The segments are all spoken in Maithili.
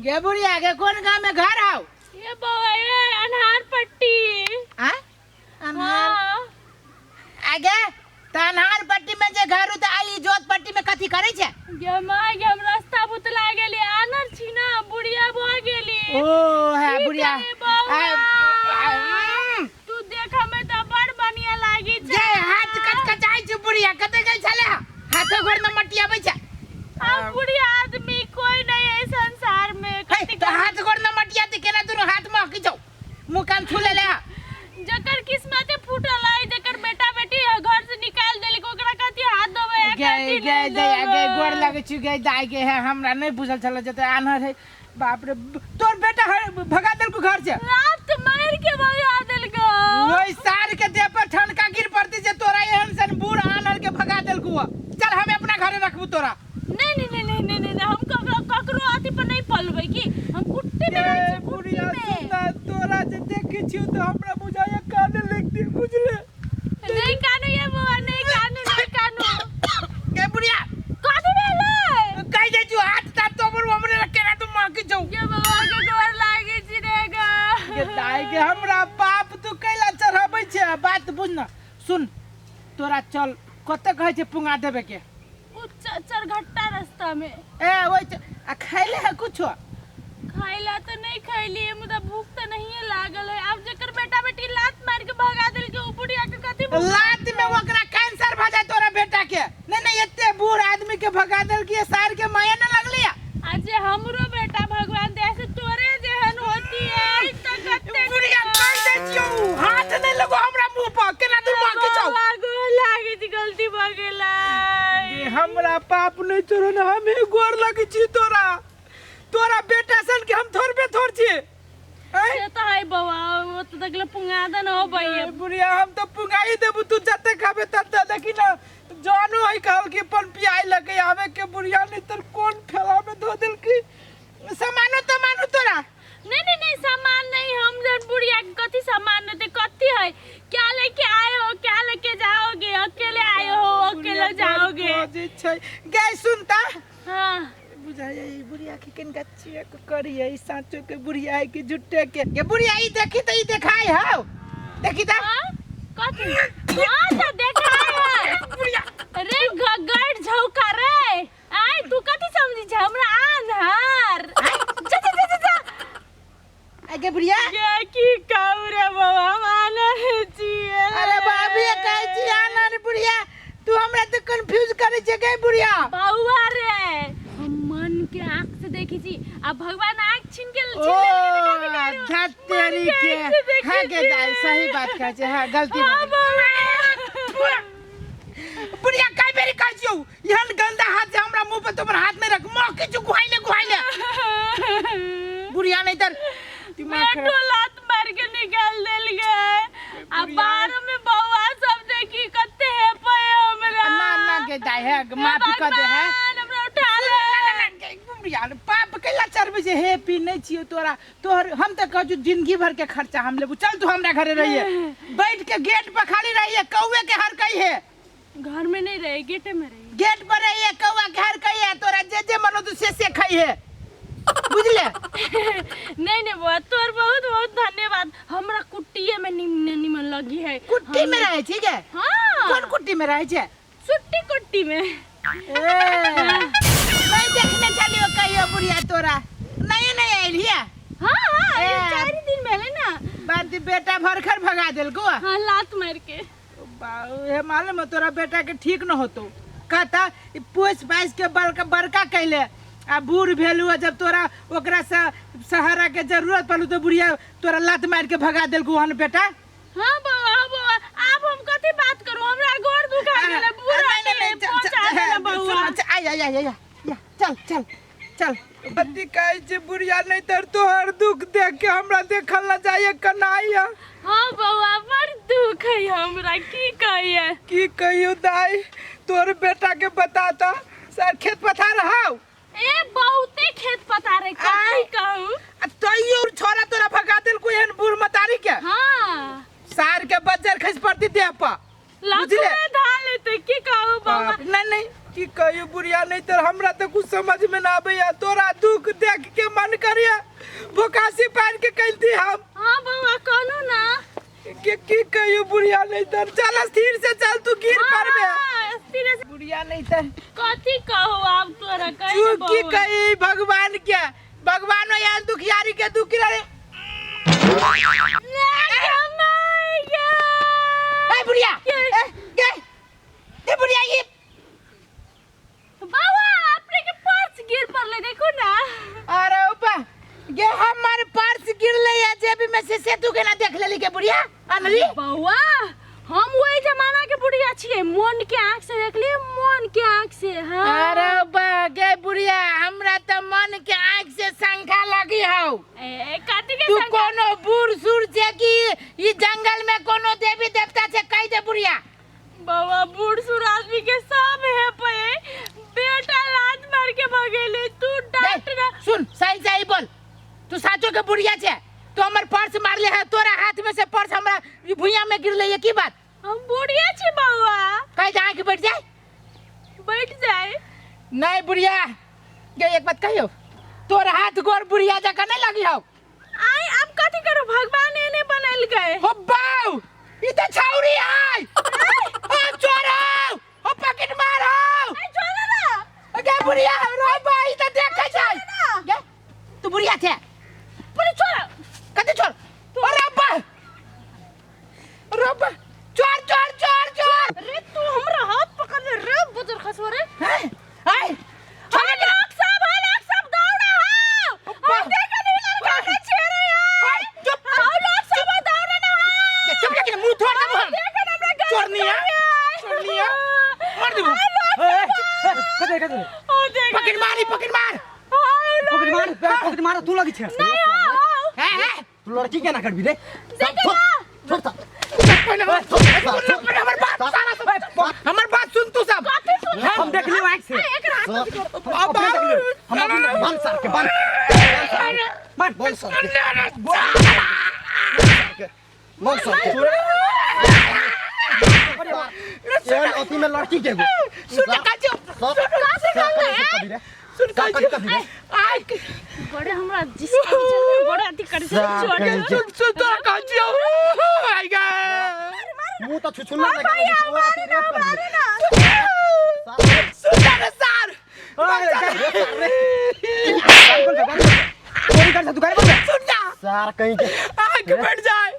गे बुढ़िया गे कोन गाँव में घर हौ ये बौआ ये अन्हार पट्टी आ अन्हार हाँ आगे तऽ अन्हार पट्टी में जे घर हो तऽ आई जोत पट्टी में कथी करै छै गे माय गे हम रास्ता भुतला गेली आनर छी ना बुढ़िया भऽ गेली ओ है की बुढ़िया करे बौआ? आ, तू देख में तऽ बड़ बढ़िया लागी छै गे हाथ कचकचाइ छै बुढ़िया कतऽ गेल छले हाथो गोर में मट्टी आबै छै हम बुढ़िया आदमी कोई नहीं है संसार में हे, कते तऽ हाथ गोर में मट्टी आते केना दुनू हाथ महकी जाउ मुँह कान छू ले ले जकर किस्मते फूटल है जकर बेटा बेटी घर से निकाल देलक ओकरा कथी हाथ धोबै आ गे कथी गे नहि दैया गे धोबै? गोर लगै छी गे दाइ गे हे हमरा नहि बुझल छल जे तोरा आन्हर है बाप रे तोर बेटा है भगा देलको घर से रात मार के भगा देलको ओइ सार के देह पर ठनका गिर पड़ती जे तोरा एहन सन बूढ़ आन्हर के भगा देलको चल हम अपना घरे रखबू तोरा नहीं नहीं नहीं नहीं नहीं नहीं नहीं, हम ककरो ककरो अथी पर नहीं पलबै की हम कुट्टी में रहै छी कुट्टी बुढ़िया में सुनना तोरा जे देखै छियौ तऽ हमरा बुझाइया काने लागि दे बुझले नहीं कानू ये बौआ नहीं कानू नहीं कानू गे बुढ़िया कथी भेलै कहि जाइ छियौ हाथ तात तोबर हमरे केना तू महकी छौ ये बौआ के गोर लागै छी रे गा गे दाइ गे हमरा बाप तू कैला चढ़ाबै छै बात बुझ न सुन तोरा चल कते कहै छै पुंगा देबे के उ चरघट्टा रास्ता में ए ओइ आ खैले है कुछो खाइला तो नहीं खैली मुदा भूख तो नहीं लागल है अब जकर बेटा बेटी लात मार के भगा देल के उ बुढ़िया के कथी भूख लात में ओकरा कैंसर भ जाय तोरा बेटा के नहीं नहीं एते बूढ़ आदमी के भगा देल के सार के माया न लगली आज हमरो बेटा भगवान दया से तोरे जेहन होती है तो कते बुढ़िया कह दे छियौ हाथ नहीं लगो हमरा मुंह पर केना तू मां के छौ लागो लागे छी गलती भ गेलै ये हमरा पाप नहीं तोरो न हम ही गोर लगे छी तोरा तोरा बेटा सन के हम थोड़बे थोड़ छी से तो है बौआ वो तो देखले पुंगादन हो भैया बुढ़िया हम तो पुंगाई देबू तू जते खाबे तते देखी ना जानू है कहल कि पन पियाई लगे आवे के बुढ़िया नहीं तर कोन फेला में धो दिल की सामानो तमानो तोरा नहीं नहीं नहीं सामान नहीं हम जन बुढ़िया के कथी सामान होते कथी है क्या लेके आए हो क्या लेके जाओगे अकेले आए हो अकेले जाओगे छै गै सुनता हाँ बुझाइए ई बुढ़िया के कनिका चेक करिए ई साँचो के बुढ़िया है कि झूठे के ये बुढ़िया ई देखी तो ई देखाई हौ देखी त हाँ? कथी हाँ तो देखाई है बुढ़िया रे गगड़ झौका रे आय तू कथी समझी छे हमरा आन्हर जा जा जा जा, जा आगे बुढ़िया ये की कहू रे बाबा हम आन्हर छियै अरे बाबी कहै छी आनन बुढ़िया तू हमरा तऽ कंफ्यूज करै छै गे बुढ़िया बौआ रे हम मन के आँख से देखी छी आ भगवान आँख छीन के ओ छीन लेलकै तऽ कथी करू? धत तेरी मन के के आँख से देखै हाँ गे छी। दाई सही बात कहै छै हाँ गलती भऽ हाँ गेल। बौआ बुढ़िया कई बेरी कहै छियौ एहन गंदा हाथ से हमरा मुंह पर तोमर हाथ नहीं रख मुँह किछु गुहाइले गुहाइले बुढ़िया नहीं तर दिमाग खराब बेटो लात मार के निकाल देल गए आ बाहर में बौआ सब देखी कते है पे हमरा ना ना के दाई है माफी कर दे है भगवान, हमरा उठा ले ना, ना, ना, बुढ़िया पाप कैला चढ़बै छै हे पी नहीं छियौ तोरा तोहर हम तऽ कहै छियौ जिंदगी भर के खर्चा हम लेबू चल तू हमरा घरे रहिए बैठ के गेट पर खाली रहिए कौए के हर कही है घर में नहीं रहे गेटे में रही गेट पर रहिए कौआ के हर कही है तोरा जे जे मन हो तू से से खाई है बुझले नहीं नहीं बुआ तोर बहुत बहुत धन्यवाद हमरा कुट्टिए में निमन निमन लगी है कुट्टी में रहे छी गे हाँ कोन कुट्टी में रहे छै सुट्टी कुट्टी में ए नहीं देखने चलियो कहियो बुढ़िया तोरा नहीं नहीं आइल हिया हाँ हाँ ये ए। 4 दिन भेले ना बाती बेटा भरखर भगा देलको हाँ लात मार के हे मालूम है तोरा बेटा के ठीक न होतो कहता ई पोस पाइस के बड़का बड़का कैले आ बूढ़ भेलू आ जब तोरा ओकरा से सहारा के जरूरत पड़लू तो बुढ़िया तोरा लात मार के भगा देलकू हन बेटा हाँ बौआ हाँ बौआ आब हम कथी बात करू हमरा गोर दुखा गेलै बूढ़ा नहीं, नहीं, नहीं, चल, पहुंचा चल, देला सुन, बौआ अच्छा, आय आय आय आय या, चल चल चल बत्ती कहै छै बुढ़िया नहीं तर तोहर दुख देख के हमरा देखल न जाइए कनाइया हाँ बौआ बड़ दुख है हमरा की कहिए की कहियो दाई तोर बेटा के बताता सर खेत पथार हौ ए बहुते खेत पथार है कथी कहू आ तैयो छोरा तोरा भगा देल कोई एहन बूढ़ मतारी के हाँ सार के बज्जर खसि पड़ती देह पर लाखों में धा लेते की कहू बाबा बाप, नहीं नहीं की कहियो बुढ़िया नहीं तो हमरा तो कुछ समझ में ना आबैया तोरा दुख देख के मन करे करिया भोकासी पार के कैलती हम। हाँ बउआ कहलू ना। के की कहियो बुढ़िया नहीं तर, चल स्थिर से चल, तू गिर हाँ, पर में। हाँ, स्थिर से। बुढ़िया नहीं तर। कथी कहू आब तोरा कहि तू की कही भगवान के, भगवान यार दुखियारी के दुखी रे। ए बुढ़िया, ए गे ए बुढ़िया ये बाबा अपने के पर्स गिर पड़ले देखो ना। अरे ऊपर गे हमार पर्स गिरले या जेबी में से तू के ना देख लेली के बुढ़िया अनरी। बउआ हम वही जमाना के बुढ़िया छियै, मन के आँख से देख लिए, मन के आँख से। हाँ। अरे बा गे बुढ़िया हमरा त मन के आँख से शंका लगी हौ। ए कथी के तू शंका? कोनो बूढ़ सूढ़ छे कि ई जंगल में कोनो देवी देवता छे कहि दे बुढ़िया। बाबा बूढ़ सूढ़ आदमी के सब है पे बेटा लात मार के भगेले, तू डांट ना। सुन सही सही बोल, तू साचो के बुढ़िया छे, तू हमर पर्स मारले है, तोरा हाथ में से पर्स हमरा भुइया में गिरले, ये की बात? हम बुढ़िया छी बउआ। कहि दे आँख बैठ जाए। बैठ जाए। नहीं बुढ़िया गे एक बात कहियो, तोर हाथ गोर बुढ़िया जका नहीं लगी हौ। आई अब कथी करू, भगवान एने बनल गए। हो बाऊ ई त छौरी है, ओ चोर हौ, ओ पॉकेट मार हौ। आई छोड़ ना। गे बुढ़िया रो बा ई त देखै छै। गे तू बुढ़िया छे। बोले छोड़। कथी छोड़? अरे बा रो बा चोर चोर चोर चोर। रे तू हमरा हाथ पकड़ ले रे बुजुर्ग खसो रे। हैं आई छोड़ हाय लोग सब, हाय लोग सब दौड़ा हो। हम देखे नहीं लड़का के छेड़े यार। चुप। हाय लोग सब दौड़ा ना। चुप लेकिन मुंह थोड़ देबो हम। देखे ना हमरा गाली चोरनी है, चोरनी है, मार देबो। कते कते ओ देख पकड़ मारी, पकड़ मार, पकड़ मार, पकड़ मार, तू लगी छे। नहीं आओ हैं हैं तू लड़की के ना करबी रे। देखे ना। छोड़ ता। हमर बात सारा सुन, हमर बात सुन तू सब। कथी सुन? हम देख लियो आँख से। एक हाथ अब हम अपने बंद सर के बंद बंद बोल सर के बोल सर के एहन अथी में लड़की के एगो सुन काजो, सब सुन सुन कथी कथी रे? आई बड़े हमरा जिसका चल बड़े अति कर से छोड़। सुन सुन तो काजो आई गा मुंह त छुछुना भैया मारे ना, मारे ना। सुन रे सर, चोरी कर तू करे बोल। सुन ना सार कहीं के आंख बैठ जाए,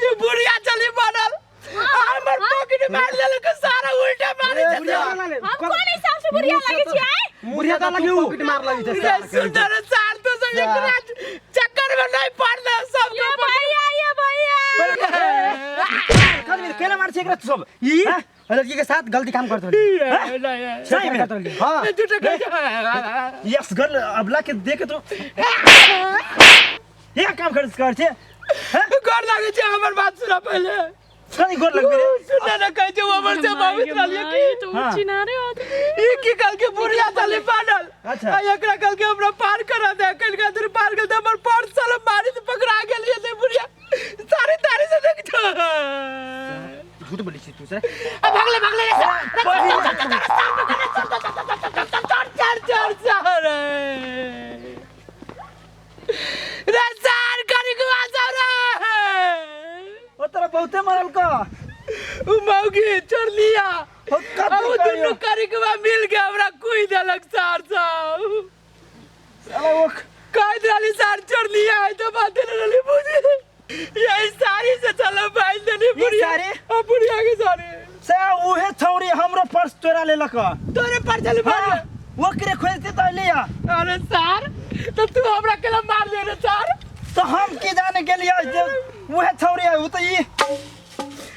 ये बुढ़िया चली बनल हमर पॉकेट मार लेलक सारा उल्टा मारे बुढ़िया छे। वाला ले। हम कोन हिसाब से बुढ़िया लगे छी आय? बुढ़िया का लगी पॉकेट मार लगी छे सार कहीं के। सुंदर सार तो सब एकरा चक्कर में नहीं पड़ले सब। ये भैया, ये भैया कल केना मार छे एकरा तू सब ई लड़की के साथ गलती काम करत रहली। सही में हां यस गर्ल अबला के देख तो ये काम कर कर छे। गोर लागे छे, हमर बात सुना पहले। कनी गोर लगबे रे? सुना ना कहे छे हमर से बाबित रहलिए की तू हाँ। चिनारे आदमी। ई की कल के बुढ़िया चली बनल। अच्छा। आ एकरा कल के हमरा पार करा दे, कल के अंदर पार कर दे, हमर पर्स साला मारी से पकड़ा गेलिए ते बुढ़िया सारी तारी से देख छे। झूठ बोली छी तू से। आ भागले भागले रे चल चल चल चल रे सर करी के आ रे। ओ तोरा बहुते मारल का उ मौगी छोड़ लिया। हो कथी अब उ करियो? दुनू करी के बाद मिल के हमरा कुई देलक सर सब। साला वो कह रहली सर छोड़ लिया है तो बात नहीं रहली बुझी। यही सारी से चलो भाई देनी बुढ़िया। सारी? हाँ, बुढ़िया के सारी से उहे छौरी हमरो पर्स चोरा लेलक। तोरे पर चल हाँ, भाई। ओकरे खोजते त लिया। अरे सर तो तू हमरा के मार दे रे सर। तो हम की जाने गेलियै जे उहे छौरी है उ त ई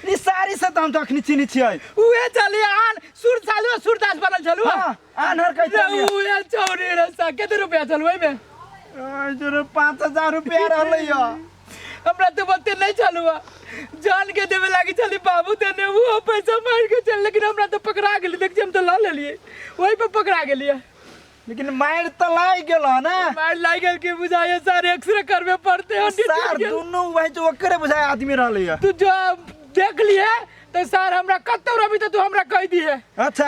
ई सारी से त हम त अखनी चिनी छियै। उहे चली आन सुर सालू सूरदास बनल छलू। हां आनहर कहै रे उहे चौरी रे सर कते रुपया छलू ओहिमे? जोरे 5000 रुपया रहलै य। हमरा तो बोलते नहीं चलू जान के देवे लागी चली बाबू देने वो पैसा मार के चल, लेकिन हमरा तो पकड़ा गेली। देख हम तो ला लेलिए वही पे पकड़ा गेलिए। लेकिन मार त लागि गेल ना। मार लाग गेल के बुझाए सर एक्सरे करबे पड़ते हैं। सर दुनू वही जो ओकरे बुझाए आदमी रहलै य। तू जो देख लिए तो सर हमरा कतौ रहबी तो तू हमरा कह दिए। अच्छा।